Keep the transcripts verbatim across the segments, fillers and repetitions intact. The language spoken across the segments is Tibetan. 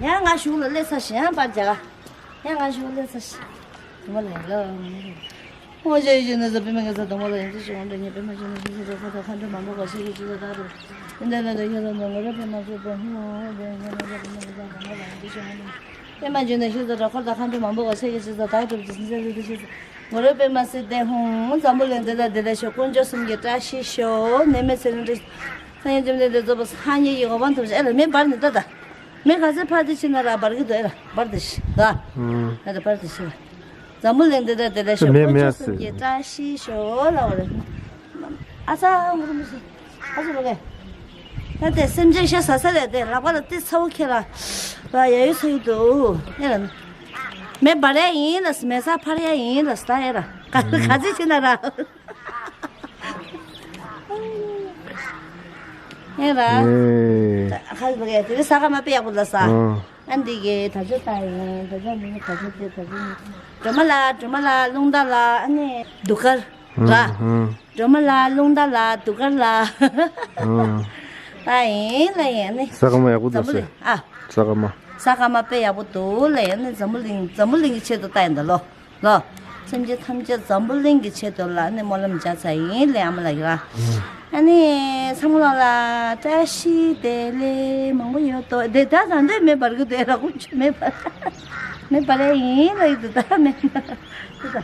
ཡང་ང་གཞུག་ལ་སླེབས་ཚར་ཞིང་པར་བྱ། ཡང་ང་གཞུག་ལ་སླེབས་ཚར་ཞིང་མ་ལེན་ལོ། ཧོ་ཞེས་ཞུས་ན་ཟ་པའི་མི་ངན་ས་དང་པོ་ལ་ཡང་ཅི་ཞིག་འོང་དུ་ཉེ་པའི་མ་ཞུས་ན་ཞུ་ཞུ་རོ་ཁ་དང་ཁ་འདྲ་མང་པོ་ག་ཤེས་ཀྱི་ཅི་ལ་དག་རུ། འདི་འདྲ་ལ་ཡོད་ལ་ནོ་ངོ་རེ་པའི་མ་ཤེས་པ་ཧུ་ཧོ་པའི་ངན་ན་ཟ་པའི་མི་ངན་ས་དང་པོ་ལ་ཡང་ཅི་ཞིག་འོང་དུ། པའི་མ་ཞུས་ན་ཞུ་ཟ་རོ་ཁ་དང་ཁ་འདྲ་མང་པོ་ག་ཤེས་ཀྱི་ཅི་ལ་དག་རུ་ཅི་སིན་ས་རུ་ཏུ་ཤེས་ས། ངོ་རེ་པའི་མ་སི་ཏེ་ཧུང་འཛམ་བུ་གླིང་འདི་ལ་འདི་ལ་ཤོ་དཀོན་མཆོག་གསུམ་གྱི་བཀྲ་ཤིས་ཤོ་ནེ་མེ་ཚེ་རིང་དྲི། སངས་རྒྱས་བཅོམ་ལྡན་འདས་རྫོགས་པ་སངས་རྒྱས་ཀྱི་གོ་འཕང་ཐོབ་ཤོག་ཨེ་ལ་མེ་འབར་ནི་ད་ད། མེ་ག་ཚོད་འཕར་དེ་ཕྱིན་ན་ར་འབར་གི་འདུག་ཨེ་ལ་འབར་དེ་ཤི་ད། ཨེ་ལ་འབར་དེ་ཤི་བ། འཛམ་བུ་གླིང་འདི་ལྟར་དེ་ལ་ཤོག་མེ་དཀོན་མཆོག་མེ་གསུམ་གྱི་བཀྲ་ཤིས་ཤོག་ལ་བ་རེ། ཨ་ཚ་ངུ་རུ་མི་ཤི། ཨ་ཚ་ལོ་གེ། ད་དེ་སེམས་ཅན་ཤ་ཟ་ས་རེད་དེ་ལག་པ་ལ་ཏི་ཚ་བོ་ཁྱེར་ལ། བ་ཡ་ཡུ་ཚ་ཡུ་འདུག་ཨེ་ལ། མེ་འབར་ཡ་ཡིན་ལ་མེ་ས་འཕར་ཡ་ཡིན་ལ་ད་ཨེ་ལ་ག་ཚོད་ཕྱིན་ན་ར། ཡིན་ར། ཨེ། ཁ་ལ་བ་གེ་དེ་ས་ཀ་མ་དཔེ་ཡག་པོ་ལ་ས། ཨ། ཨ་འདི་གེ་ད་ཆོ་ད་ཡིན་ད་ཆོ་མིན་ད་ཆོ་དེ་ད་ཆོ་མིན། སྒྲོལ་མ་ལ་སྒྲོལ་མ་ལ་རླུང་རྟ་ལ་ཨ་ནི་གདུགས་དཀར་ར། ཨ། སྒྲོལ་མ་ལ་རླུང་རྟ་ལ་གདུགས་དཀར་ལ། ཨ། ད་ཡིན་ལ་ཡིན་ནི། ས་ཀ་མ་ཡག་པོ་འཛམ་བུ་གླིང་ཨ། ས་ཀ་མ། ས་ཀ་མ་དཔེ་ཡག་པོ་འདུག་ལ་ཡིན་ནི་འཛམ་བུ་གླིང་འཛམ་བུ་གླིང་གི་ཆེད་དུ་ད་ཡིན་ད་ལོ། ལོ། སེམས་ཅན་ཐམས་ཅད་འཛམ་བུ་གླིང་གི་ཆེད་དུ་ལ་ནི་སྨོན་ལམ་བརྒྱབ་ཚར་ཡིན་ལས་ཨ་མ་ལགས་ཀྱིས་ར། ཨ་ནི་ཚང་མ་ལ་ལ་བཀྲ་ཤིས་བདེ་ལེགས་མང་པོ་ཡོད་དོ་དེ་ད་ད་འདོད་མེ་འབར་གི་དེ་ར་ཀུན་ཆུ་མེ་འབར་མེ་འབར་ཡ་ཡིན་ལ་ཡོད་དོ་ད་མེ་འབར་ཏི་ད་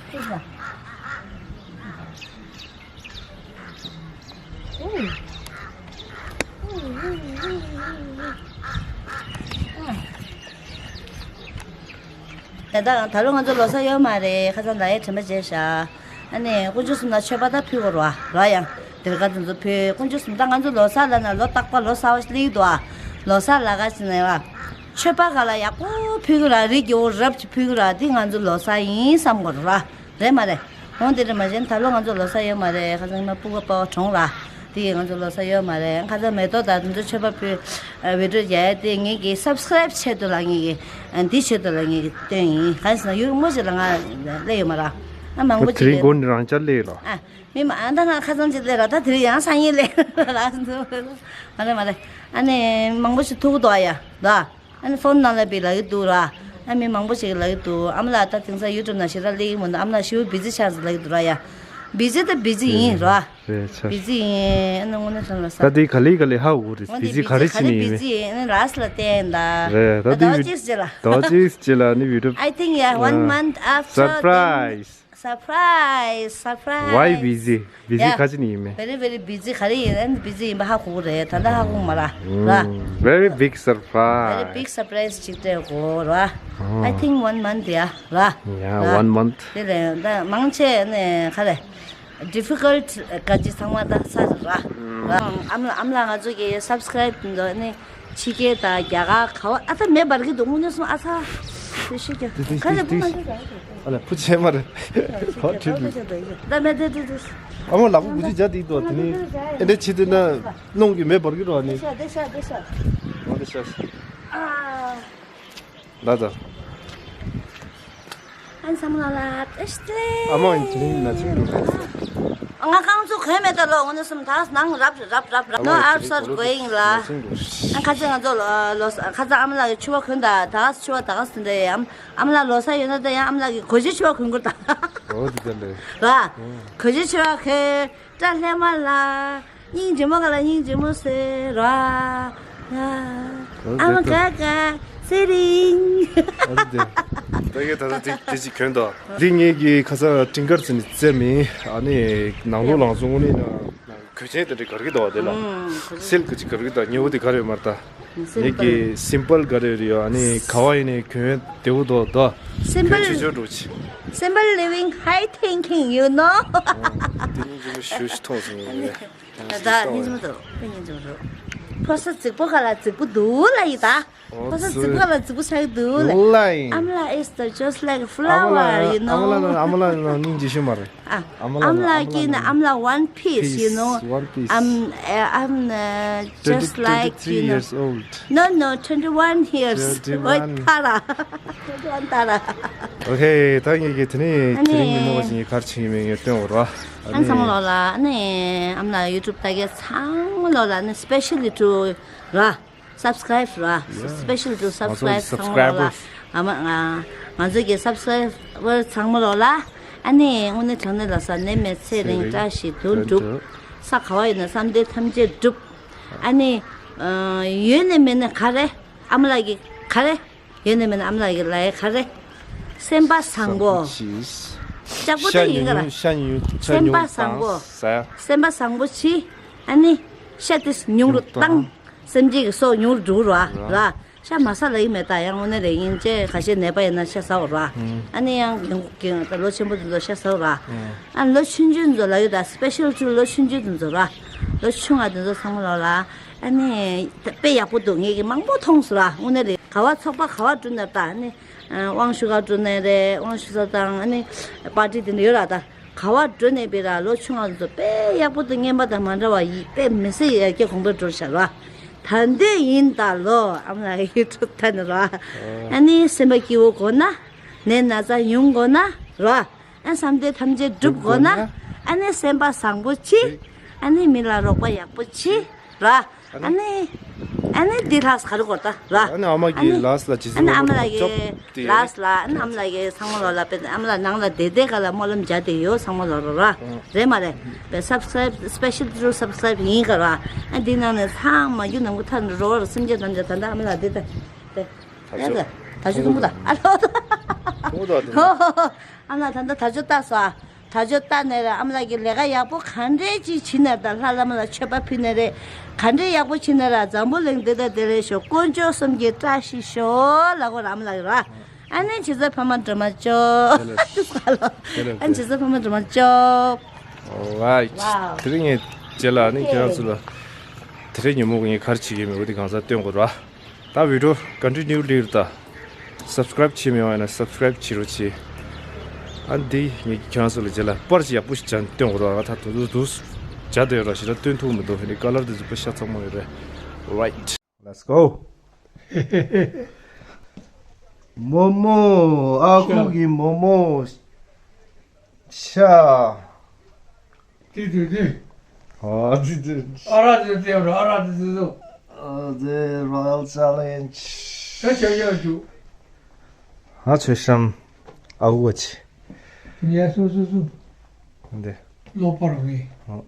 ཏི་ད། ད་ལྟ་ད་ལོ་ང་ཚོ་ལོ་གསར་ཡོད་མ་རེད། ཁ་སང་ད་ཡའི་དྲན་པ་བརྗེད་ཤག་ཨ་ནི་དཀོན་མཆོག་གསུམ་ལ་མཆོད་པ་ད་ཕུལ་དགོས་རེད་བ་ར་ཡང་དེར་ཁ་དེ་ཚོ་ཕུལ་དཀོན་མཆོག་གསུམ་ད་ང་ཚོ་ལོ་གསར་ལ་ན་ལོ་རྟག་པ་ལོ་གསར་བ་ཞིག་སླེབས་འདུག་ཨ། ལོ་གསར་ལ་ག་ཞིག་ན་ཡ་མཆོད་པ་ག་ལ་ཡག་པོ་ཕུལ་གི་ར་རི་རྒྱལ་བོ་རབ་ཅིག་ཕུལ་གི་ར་འདི་ང་ཚོ་ལོ་གསར་ཡིན་བསམ་དགོས་རེད་བ། རེད་མ་རེད། འོང་དེ་འདྲ་མ་བྱན་ད་ལོ་ང་ཚོ་ལོ་གསར་ཡོད་མ་རེད། ཁ་སང་ཉི་མ་སྤུ་ག་པ་བ་གྲོངས་ར། དེ་ཡིས་ང་ཚོ་ལོ་གསར་ཡོད་མ་རེད། ཁ་སང་མེ་ཏོག་དང་དེ་ཚོ་མཆོད་པ་ཕུལ་བི་ཌིའོ་རྒྱག་ཡ་དེ་ངེད་ཀྱི་སབ་སི་ཀ་རའིབ་ཆེད་དུ་ལ་ངེད་ཀྱི་འདི་ཆེད་དུ་ལ་ངེད་ཀྱི་སྟོན་ཡིན། གང་ཟེར་ན་ཡུལ་མོ་ཞིག་ལ་ང་སླེབས་ཡོད་མ་ར། ཨ་མང་པོ་དེ་ཅིག་རིང་སླེབས་སྒོ་ནས་རང་ཅག་སླེབས་ལ། ཨ་མི་མ་ཨ་ད་ང་ཁ་སང་ཅིག་སླེབས་ར་ད་དེ་རིང་ཡང་སང་ཉིན་སླེབས་ར་འདུག་མ་རེད་མ་རེད། ཨ་ནི་མང་པོ་ཞིག་ཐུག་འདུག་ཨ་ཡ་འདུག་ཨ། ཨ་ནི་ཕོན་ནང་ལ་བི་ལ་གི་འདུག་ར། ཨ་མི་མང་པོ་ཞིག་ལ་གི་འདུག་ཨ་མ་ལགས་ད་དེང་སང་ཡུ་ཊུབ་ནང་ཞེ་དྲག་སླེབས་ཀྱི་མི་འདུག་ཨ་མ་ལགས་ཞེ་པོ་བི་ཛི་ཆགས་ལ་གི་འདུག་ར་ཡ། བི་ཛི་ད་བི་ཛི་ཡིན་ར། རེད་ཆ། བི་ཛི་ཡིན་ཨ་ནི་དངོས་གནས་དྲང་ལ་ས། ད་དེ་ག་ལེ་ག་ལེ་ཧ་གོ་རེད། བི་ཛི་ག་རེ་བྱེད་ནི་ཡིན་མེད། བི་ཛི་ཡིན་ཨ་ནི་ར་སི་ལ་བསྟན་ད། རེད་ད་དེ་ཟླ་བ་གཅིག་རྗེས་ལ། ཟླ་བ་གཅིག་རྗེས་ལ་ནི་ཡུ་ཊུབ། I think yeah one month after. Surprise. Surprise, surprise. Why busy? Busy ག་ཅི་ནི་ཡིན་མེད། Very very busy ག་རེ་ཡིན་ཨ་ནི་བི་ཛི་ཡིན་པ་ཧ་གོ་གི་རེད། ད་ལྟ་ཧ་གོ་མ་ར་ར། Very big surprise. Very big surprise ཅིག་སྤྲད་གོ་ར། I think one month yeah ར། Yeah one month. དེ་ལས་ད་མང་ཆེ་ནས་ག་རེ་difficult ག་ཅི་ཚང་མ་ད་ས་ར་ར། ཨམ་ལ་ཨམ་ལ་ང་ཚོ་གི་སབ་སི་ཀ་རའིབ་འདོད་ནི། ཕྱི་རྒྱལ་དང་རྒྱ་གར་ག་བ་ཨ་ད་མེ་འབར་གི་འདུག་དངོས་གནས་སོང་ཨ་ཚ། དེ་ཤི་ཀྱང་ཁ་ལས་བུ་མ་ཤི་ཀྱང་ཨ་ལ་བུ་ཆེ་མ་རེད། ཧོ་ཁྲིད་དུ། ད་མེ་དེ་དེ་དེ། ཨ་མ་ལག་པ་འུ་ཅི་རྒྱ་དེ་འདུག་དེ་ནི་ཨེ་འདྲ་ཕྱི་དེ་ན་རླུང་གི་མེ་འབར་གི་རོ་ནི། ཤ་དེ་ཤ་དེ་ཤ། འོ་དེ་ཤ་ཤ། ཨ། ལ་ད། ཨན་སམ་ལ་ལ་ཏེ་ཤ་ཏེ། ཨ་མ་ཡིན་དེ་རིང་ན་ཆིང་འགྲོ་རེད། ང་རྐང་ཚུགས་གོན་མེད་ད་ལོ། ངོ་ནས་སུམ་ཐག་ནང་རབ་རབ་རབ་རབ། No outside going ལ། ཨ་ཁ་ཚ་ང་ཚོ་ལོ་ཁ་ཚ་ཨ་མ་ལགས་ཀྱི་ཕྱུ་པ་གོན་ད། ད་ཕྱུ་པ་ད་ག་སུ་འདྲ་ཡ། ཨ་མ་ལགས་ལོ་གསར་ཡོད་ན་ད་ཡང་ཨ་མ་ལགས་ཀྱི་གོས་ཆེན་ཕྱུ་པ་གོན་དགོས་ད། འོ་དེ་ལྟར་ལས། ལ། གོས་ཆེན་ཕྱུ་པ་གོན། སྐྲ་ལྷས་མ་ལ། སྙིང་རྗེ་མོ་ག་ལ་སྙིང་རྗེ་མོ་ཟེར་ར། ཨ་མ་ག་ག་ཚེ་རིང་། ཨ་ཙི་དེ། ད་གའི་ད་ལྟ་དེ་དེ་ཅིག་གྱོན་དོ། འདི་ངེད་ཀྱི་ཁ་སང་ཀྲིང་ཀར་ཚེ་ནི་རྩེ་མི་ཨ་ནི་ནང་ལོགས་ལངས་སོང་། དངོས་གནས་ན་གོས་ཆེན་དེ་འདྲ་གར་གི་འདུག་བ་དེ་ལ། སིལ་ཀི་ཅིག་གར་གི་འདུག་ཉེ་བོ་དེ་ག་རེ་ཡོད་མ་རེད་ད། ངེད་ཀྱི་སིམ་པལ་ག་རེ་རེད་ཡོད། ཨ་ནི་ག་བ་ཡིན་ནའི་གྱོན་བདེ་བོ་འདུག་དོ། Simple, གྱོན་ཆོས་ཆོས་འགྲོ་ཆི། Simple living, high thinking, you know. དེ་སྙིང་རྗེ་མོ་ཞུ་ཞུ་མཐོང་སོང་ངས། ད་སྙིང་རྗེ་མོ་འདུག་དཔེ་སྙིང་རྗེ་མོ་འདུག་ཕོ་གསར་རྫིག་པོ་ག་ལ་རྫིག་པོ་འདུག་ལ་ཡི་ད། ཁོ་ཚོ་རྫིག་པ་ལ་རྫིག་པོ་ཆགས་འདུག་ལེ། ཨམ་ལ་is the just like flower, you know. ཨམ་ལ་ཨམ་ལ་ནི་ཨམ་ལ་one piece, you know. One piece. I'm, uh, I'm, uh, just like, you know. No, no, twenty-one years. Twenty-one. ཐ་ར། twenty-one ཐ་ར། Okay, ད་ངེད་ཀྱི་དེ་ནས་དེ་རིང་གི་མོ་ཞིག་གར་ཕྱིན་ཡོད་མེད་ངས་སྟོན་འོ་ར། ཨ་ནི་ཚང་མ་ལོ་ལ་ཨ་ནི་ཨམ་ལ་YouTube ལྟ་མཁན་ཚང་མ་ལོ་ལ་ཨ་ནི་specially to ར། Subscribe ར། Special to subscribe ཚང་མ་ལོ་ལ། ཨ་མ་ང་ང་ཚོ་གི་subscriber ཚང་མ་ལོ་ལ། ཨ་ནི་དངོས་གནས་དྲང་གནས་ལ་ས་ནད་མེད་ཚེ་རིང་བཀྲ་ཤིས་དོན་འགྲུབ། ས་ག་བ་ཡོད་ན་བསམ་དོན་ཐམས་ཅད་འགྲུབ། ཨ་ནི་ཡོད་ནས་མེད་ན་ག་རེ། ཨ་མ་ལགས་ཀྱི་ག་རེ། ཡོད་ནས་མེད་ན་ཨ་མ་ལགས་ཀྱི་ལ་ཡ་ག་རེ། སེམས་པ་བཟང་པོ། ལྕགས་པོ་དེ་ཡིན་ག་ལ། སེམས་པ་བཟང་པོ། སེམས་པ་བཟང་པོ་བྱེད། ཨ་ནི་ཤ་དེ་ཉུང་རུ་བཏང་། སེམས་ཅན་གྱི་སྲོག་ཉུང་རུ་འགྲོ་རོགས་ར། ཤ་མ་ཟ་ལ་ཡིན་མེད་ད་ཡང་དངོས་གནས་རེད། ཡིན་ཅེས་ཁ་ཤས་ནད་པ་ཡིན་ན་ཤ་ཟ་འོ་ར། ཨ་ནི་ཡང་རྒན་རྒན་ད་ལོ་ཆེན་པོ་དེ་ཚོ་ཤ་ཟ་འོ་ར། ཨ་ལོ་ཆུང་ཆུང་ཚོ་ལ་ཡོད་ད་special to ལོ་ཆུང་ཆུང་དེ་ཚོ་ར། ལོ་ཆུང་བ་དེ་ཚོ་ཚང་མ་ལོ་ལ། ཨ་ནི་དཔེ་ཡག་པོ་འདུག་ངེད་ཀྱི་མང་པོ་མཐོང་སོང་ར་དངོས་གནས་རེད། ག་བ་ཚོགས་པ་ག་བ་འགྲོ་ནས་ད་ཨ་ནི་དབང་ཞུ་ག་འགྲོ་ནས་རེད། དབང་ཞུ་ས་དང་ཨ་ནི་པར་ཊི་དེ་འདྲ་ཡོད་ར་ད། ག་བ་འགྲོ་ནས་པའི་ར་ལོ་ཆུང་བ་ཚོ་དཔེ་ཡག་པོ་འདུག་སྔོན་མ་དང་མ་འདྲ་བ་ཡིད་དཔེ་མི་སྲིད་ཡར་རྒྱས་གོང་འཕེལ་འགྲོ་བཞག་ར། ད་འདོད་ཡིན་ད་ལོ་ཨ་མ་ལགས་ཡིད་འཕྲོག་ཐ་ནི་ར། ཨ་ནི་སེམས་པ་སྐྱིད་པོ་དགོས་ན། ནད་ན་ཚ་ཡོང་དགོས་ན་ར། ཨ་བསམ་དོན་ཐམས་ཅད་འགྲུབ་དགོས་ན། ཨ་ནི་སེམས་པ་བཟང་པོ་གྱིས། ཨ་ནི་མི་ལ་རོགས་པ་ཡག་པོ་གྱིས་ར། ཨ་ནི། ཨ་ནི་འདི་ལགས་ག་རེ་དགོས་ད་ར། ཨ་ནི་ཨ་མ་གི་ལགས་ལ་ཇི་སྲིད་ཨ་ནི་ཨ་མ་ལགས་ཀྱི་ལགས་ལ་ཨ་ནི་ཨ་མ་ལགས་ཀྱི་ཚང་མ་ལོ་ལ་དཔེ་ཨ་མ་ལགས་ནང་ལ་བསྡད་བསྡད་ག་ལ་སྨོན་ལམ་བརྒྱབ་བསྡད་ཡོད་ཚང་མ་ལོ་རོ་ར། རེད་མ་རེད། དཔེ་subscribe special to subscribe ཡིན་ག་ར། ཨ་འདི་ནང་ནས་ཚང་མ་རྒྱུ་ནང་ཁུ་ཐར་འགྲོ་བར་སེམས་ཅན་ཐམས་ཅད་ད་ལྟ་ཨ་མ་ལགས་འདི་ད་དཔེ། ད་ཅི་ད་ཅི་ཐུང་གུ་ད་ཨ་ལོ་ད། ཐུང་གུ་ད་ཨ་མ་ལགས་ད་ད་ད་ཅི་ད་སོ་ཨ། ད་ཅོ་ལྟ་ནས་ར་ཨ་མ་ལགས་ཀྱི་ལས་ཀ་ཡག་པོ་ག་འདྲས་ཅིག་བྱིན་ནས་ད་ལྷ་བླ་མ་ལ་མཆོད་པ་ཕུལ་ནས་རེད། ག་འདྲས་ཡག་པོ་བྱིན་ནས་ར་འཛམ་བུ་གླིང་འདི་དང་དེ་ལས་ཤོག་དཀོན་མཆོག་གསུམ་གྱི་བཀྲ་ཤིས་ཤོག་ལ་གོ་ར་ཨ་མ་ལགས་ར། ཨ་ནི་ཇི་ཙ་ཕ་མ་འགྲོ་མ་ཅོ། ཨ་ནི་ཇི་ཙ་ཕ་མ་འགྲོ་མ་ཅོ། Alright. དེ་རིང་ངས་རྗེས་ལ་ནི་ཁྱེད་རང་ཚོ་ལ་དེ་རིང་ཉིན་མོ་ངས་ག་རེ་བྱེད་ཀྱི་མེད་པ་དེ་གང་ཟག་སྟོན་དགོས་ར། ད་video continue ལིར་ད། subscribe བྱེད་མི་ཡོང་ཡ་ན་subscribe བྱེད་རོགས་བྱེད། ཨ་འདི་ངས་ཁྱེད་རང་ཚོ་ལ་རྗེས་ལ་པར་ཅིག་ཡག་པོ་ཞིག་སྦྱར་སྟོན་དགོས་ར། ང་ད་དུ་དུ་དུ་སྦྱར་བསྡད་ཡོད་ར། ཞེ་དྲག་སྟོན་ཐུབ་མི་འདུག་ཧེ་ནི་ཀ་ལར་དེ་ཚོ་པོ་ཤ་ཚ་མོ་ཡོད་རེད། Right. Let's go. མོ་མོ། ཨ་ཁུ་གི་མོ་མོ། ཤ། ཏི་ཏི་ཏི། ཨ་ཏི་ཏི། ཨ་ར་ཏི་ཏི་ར་ཨ་ར་ཏི་ཏི་ཏི། ཨ་ཏི་Royal Challenge། ད་ཆ་ཡ་ཞུ། ཨ་ཆོས་བཤམས། ཨ་འུ་བ་ཆི། ཉལ་སོ་སོ་སོ། འདི། ལོ་པར་བའི། ཨ།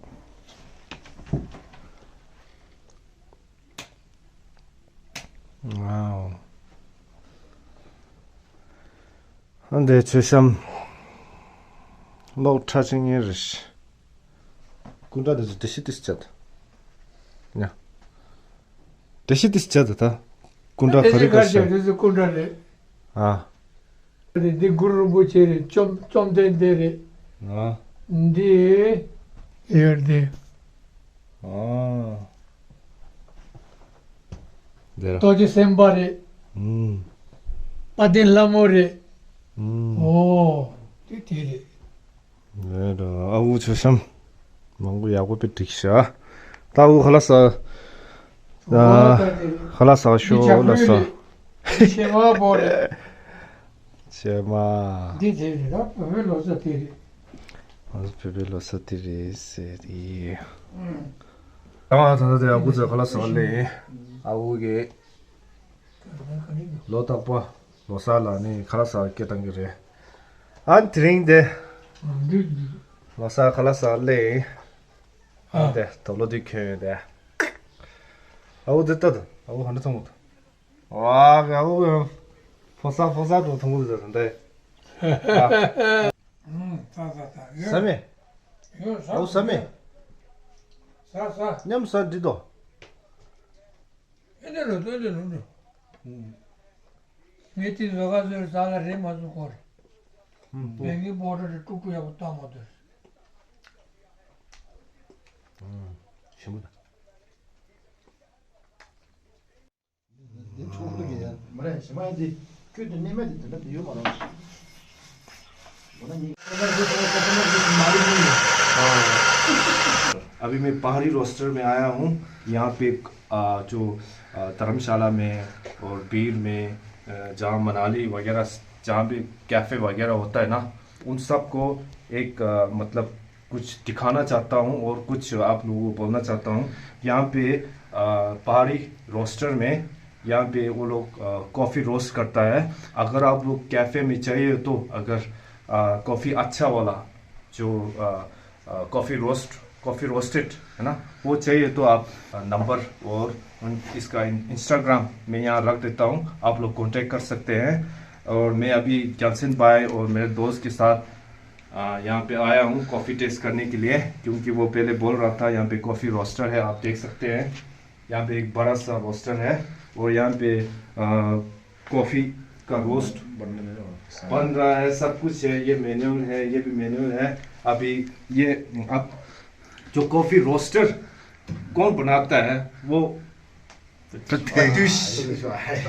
Wow. ཨ་འདི་མཆོད་བཤམས་གློག་ཁྲ་ཆིང་ངེ་རེད། སྐུ་འདྲ་འདི་ཚོ་བཀྲ་ཤིས་བདེ་ལེགས་བྱ་ད། ཡ། བཀྲ་ཤིས་བདེ་ལེགས་བྱ་ད་ད། སྐུ་འདྲ་ག་རེ་ག་རེ་བྱ། འདི་ཚོ་སྐུ་འདྲ་རེད། ཨ། རེད། འདི་གུ་རུ་རིན་པོ་ཆེ་རེད། བཅོམ་བཅོམ་ལྡན་འདས་རེད། ཨ། འདི་ཡོད་དེ། ཨ། འདི་ར། རྡོ་རྗེ་སེམས་དཔའ་རེད། ཨུམ། དཔལ་ལྡན་ལྷ་མོ་རེད། ཨུམ། ཨོ། དེ་དེ་རེད། ལས་ལ་ཨ་འུ་མཆོད་བཤམས། མང་པོ་ཡག་པོ་དཔེ་སྒྲིག་ཤག་ད་ཨ་འུ་ཁ་ལག་ཟ། ཨ། ཁ་ལག་ཟ་ཤོག་ཁ་ལག་ཟ། ཕྱེ་མ་པོ་རེད། ཕྱེ་མ། འདི་དེ་རེད་ད་བོད་པའི་ལོ་གསར་དེ་རེད། ང་ཚོ་བོད་པའི་ལོ་གསར་དེ་རེད་ཟེར་དེ། ཨང་། ད་ད་ད་ཨ་འུ་ཚོ་ཁ་ལག་ཟ་ལེ། ཨ་འུ་གི། ལོ་རྟག་པར་ལོ་གསར་ལ་ནི་ཁ་ལག་ཟ་སྐད་བཏང་གི་རེད། ཨ་དེ་རིང་དེ། ལོ་གསར་ཁ་ལག་ཟ་ལེ། ཨ་དེ་དོ་ལོ་དེ་གྱོན་ཡོད་དེ། ཨ་འུ་དེ་ལྟ་དང་ཨ་འུ་ཧ་འདྲ་ཚང་མོ་དང་། ཨ་འུ་ཕོ་གསར་ཕོ་གསར་དུ་མཐོང་གི་འདུག་ཟེར་དེ། ཨ། ཟ་མེད། ཨ་འུ་ཟ་མེད། ཟ་ཟ། མཉམ་ཟ་འགྲིག་དོ། ཨེ་འདྲ་ལོ་ཏོ་འདྲ་ལོ་འགྲོ། ངས་དེ་བཟོ་ག་བཟོས་ཟ་ལ་རེད་མ་བཟོ་གོ་རེད། བེང་གི་བོ་ཊ་རེ་ཀྲུག་ཀྲུག་ཡག་པོ་བཏང་མ་ཐུབ། ཞིམ་པོ་དང་། འདི་ཚོགས་འདུ་གི་ཡ་མ་རེད། ཞི་མ་ཡ་འདི་ཁྱོད་དུ་གནས་མེད་དེ་དེ་འདྲ་དེ་ཡོད་མ་རེད། अभी मैं पहाड़ी रोस्टर में आया हूँ। यहाँ पे आ, जो आ, धर्मशाला में और बीर में आ, जहाँ मनाली वगैरह, जहाँ भी कैफे वगैरह होता है ना, उन सबको एक आ, मतलब कुछ दिखाना चाहता हूँ और कुछ आप लोगों को बोलना चाहता हूँ। यहाँ पे आ, पहाड़ी रोस्टर में यहाँ पे वो लोग कॉफ़ी रोस्ट करता है। अगर आप लोग कैफे में चाहिए तो अगर कॉफ़ी अच्छा वाला जो कॉफ़ी रोस्ट कॉफ़ी रोस्टेड है ना, वो चाहिए तो आप नंबर और इसका इंस्टाग्राम मैं यहाँ रख देता हूँ, आप लोग कॉन्टेक्ट कर सकते हैं। और मैं अभी ज्ञानसिंह भाई और मेरे दोस्त के साथ यहाँ पे आया हूँ कॉफ़ी टेस्ट करने के लिए, क्योंकि वो पहले बोल रहा था यहाँ पे कॉफ़ी रोस्टर है, आप देख सकते हैं। यहाँ पे एक बड़ा सा रोस्टर है और यहाँ पे कॉफ़ी का रोस्ट बन रहा है, सब कुछ है। ये मैनुअल है, ये भी मैनुअल है। अभी ये अब जो कॉफ़ी रोस्टर कौन बनाता है, वो प्रत्युष,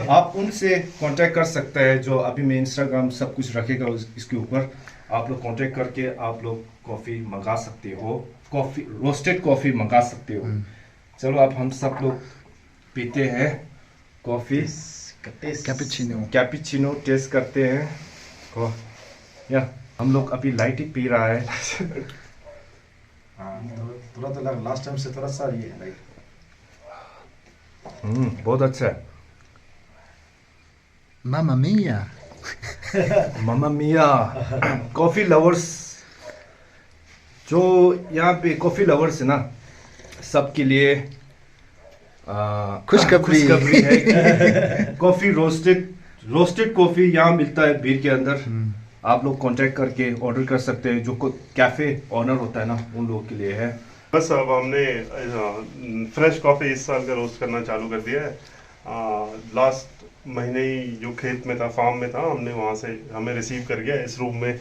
आप उनसे कॉन्टेक्ट कर सकते हैं। जो अभी मैं इंस्टाग्राम सब कुछ रखेगा इसके ऊपर, आप लोग कॉन्टेक्ट करके आप लोग कॉफ़ी मंगा सकते हो, कॉफ़ी, रोस्टेड कॉफ़ी मंगा सकते हो। चलो, अब हम सब लोग पीते हैं कॉफ़ी। कैपेचिनो। कैपेचिनो टेस्ट करते हैं। या हम लोग अभी लाइट ही पी रहा है। थोड़ा तो लग लास्ट टाइम से थोड़ा सा ये है लाइट। हम्म, बहुत अच्छा है। मामा मिया। मामा मिया। कॉफी लवर्स, जो यहाँ पे कॉफी लवर्स है ना, सबके लिए खुशखबरी है कि कॉफी रोस्टेड, रोस्टेड कॉफी यहाँ मिलता है बीर के अंदर। आप लोग कॉन्टेक्ट करके ऑर्डर कर सकते हैं। जो कैफे ओनर होता है ना, उन लोगों के लिए है। बस अब हमने फ्रेश कॉफी इस साल का रोस्ट करना चालू कर दिया है। लास्ट महीने ही जो खेत में था, फार्म में था, हमने वहाँ से, हमें रिसीव कर गया इस रूम में।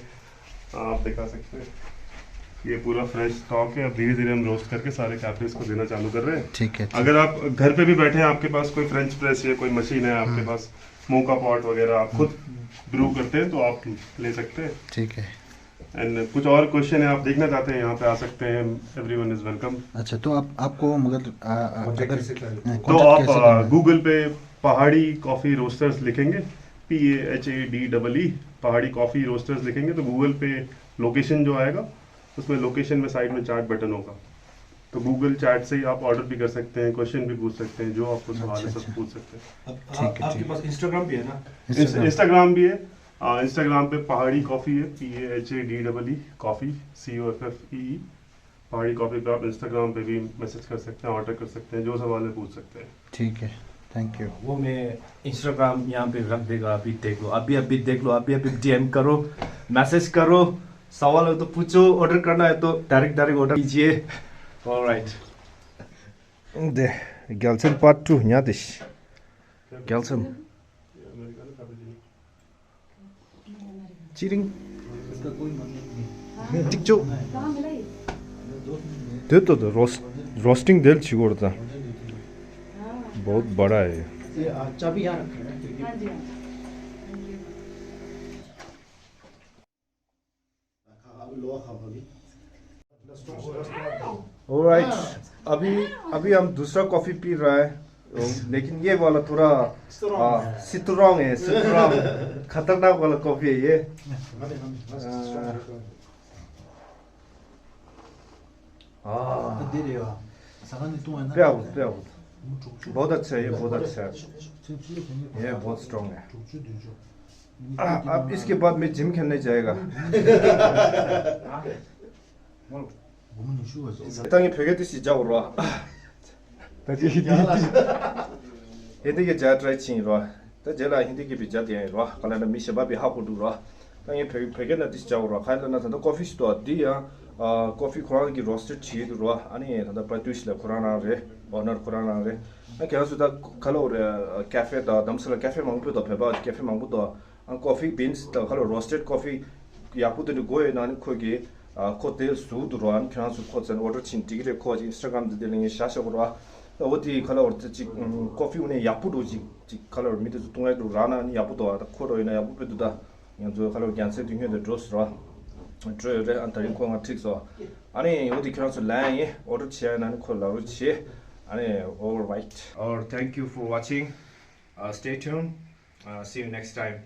आप दिखा सकते हैं, ये पूरा फ्रेश स्टॉक है। अब धीरे धीरे हम रोस्ट करके सारे कैफेज को देना चालू कर रहे हैं। ठीक है। अगर आप घर पे भी बैठे हैं, आपके पास कोई फ्रेंच प्रेस या कोई मशीन है आपके पास, मोका पॉट वगैरह आप खुद ब्रू करते हैं, तो आप ले सकते हैं। ठीक है। एंड कुछ और क्वेश्चन है, आप देखना चाहते हैं, यहाँ पे आ सकते हैं। Everyone is welcome. अच्छा, तो आप, आपको मगर अगर तो आप गूगल पे पहाड़ी कॉफी रोस्टर्स लिखेंगे, P A H A D double E, Pahadi coffee roasters लिखेंगे, तो गूगल पे लोकेशन जो आएगा, उसमें लोकेशन में साइड में चैट बटन होगा। तो गूगल चैट से ही आप ऑर्डर भी कर सकते हैं, क्वेश्चन भी पूछ सकते हैं, जो आपको सवाल है, सब पूछ सकते हैं। आपके पास इंस्टाग्राम भी है ना? इंस्टाग्राम भी है। इंस्टाग्राम पे पहाड़ी कॉफी है, P A H A D double E coffee, C O F F E E. Pahadi coffee पे आप इंस्टाग्राम पे भी मैसेज कर सकते हैं, ऑर्डर कर सकते हैं, जो सवाल है पूछ सकते हैं। ठीक है। Thank you. वो मैं इंस्टाग्राम यहाँ पे रख देगा, अभी देख लो, अभी अभी देख लो, अभी अभी डीएम करो, मैसेज करो। सवाल हो तो पूछो, ऑर्डर करना है तो डायरेक्ट डायरेक्ट ऑर्डर कीजिए। ऑलराइट। दे, गर्लफ्रेंड पार्ट टू यहाँ दिस। गर्लफ्रेंड चिरिङ। टिक्चो। त्यो त त रोस्ट, रोस्टिङ देल छिगोर त। बहुत बड़ा है। ऑलराइट, अभी, अभी हम दूसरा कॉफी पी रहा है। लेकिन ये वाला थोड़ा स्ट्रॉन्ग है, स्ट्रॉन्ग, खतरनाक वाला कॉफी है ये। बहुत अच्छा है ये, बहुत अच्छा है। ये बहुत स्ट्रॉन्ग है। अब इसके बाद मैं जिम खेलने जाएगा। ད་ངས་བོད་སྐད་ཏོག་ཙམ་རྒྱག་དགོས་རེད་བ། ད་ཅི་ཧིན་དི་ཧིན་དི་གི་རྒྱག་ཊ་རའི་བྱེད་ཀྱི་ཡིན་རེད་བ། ད་རྗེས་ལ་ཧིན་དི་གི་བི་རྒྱག་དེ་ཡང་ཡིན་རེད་བ། ག་ལ་ན་མི་གཞན་པ་བི་ཧ་གོ་འགྲོ་རེད་བ། ད་ངས་བོད་བོད་སྐད་ནང་ཏོག་ཙམ་རྒྱག་དགོས་རེད་བ། ག་ལ་ན་ད་ལྟ་ཀོ་ཕི་ཞིག་འདུག་འདི་ཡང་ཀོ་ཕི་ཁོ་རང་གི་རོ་སི་ཊེཌ་བྱེད་ཀྱི་འདུག་རེད་བ། ཨ་ནི་ད་ལྟ་པྲ་ཏུ་ཤི་ལ་ཁོ་རང་རང་རེད། ཨོ་ནར་ཁོ་རང་རང་རེད། ཨ་ཁྱེད་རང་ཚོ་ད་ག་ལ་འོ་རེད། ཀ་ཧྥེ་དང་དྷ་རམ་ས་ལ་ཀ་ཧྥེ་མང་པོ་དང་བོད་པ་ཀ་ཧྥེ་མང་པོ་དང་། ཨ་ཀོ་ཕི་བིན་སི་དང་ཁ་ལོ་རོ་སི་ཊེཌ་ཀོ་ཕི་ཡག་པོ་དེ་འདྲ་དགོས་ཡོད་ན་ནི་ཁོ་གིས་ཨ་ཁོ་དེ་བཟོ་འདུག་རོ། ཨ་ནི་ཁྱོད་རང་ཚོ་ཁོ་ཚོ་ཨོ་ཌར་བྱིན་འགྲིག་གི་རེད། ཁོ་ཅིག་ཨིན་སི་ཊ་གྷ་རམ་དེ་དེ་ལ་ངས་བཞག་བཞག་གོ་རོ། ཨ་འོ་དེ་ཁ་ལོ་རོ་སི་ཊེཌ་ཅིག་ཀོ་ཕི་འོ་ནས་ཡག་པོ་འགྲོ་ཅིག་ ཅིག་ཁ་ལོར་མི་དེ་ཚོ་བཏུང་ཡག་འདུག་རག་ན་ནི་ཡག་པོ་འདུག་ཨ། ད་ཁོ་རོ་ཡིན་ན་ཡག་པོ་དཔེ་འདུག་ད་ང་ཚོའི་ཁ་ལོར་རྒྱལ་སྲས་དེ་སྔོན་དུ་འགྲོ་ཟེར་བ་འགྲོ་ཡོད་རེད། ཨ་ད་རིང་ཁོ་ང་ཁྲིད་སོང་། ཨ་ནི་འོ་དེ་ཁྱེད་རང་ཚོ་ལན་ཡིན། ཨོ་ཌར་བྱས་ན་ནི་ཁོ་ལབ་རོགས་བྱེད། ཨ་ནི། All right, or thank you for watching. Uh, stay tuned. Uh, see you next time.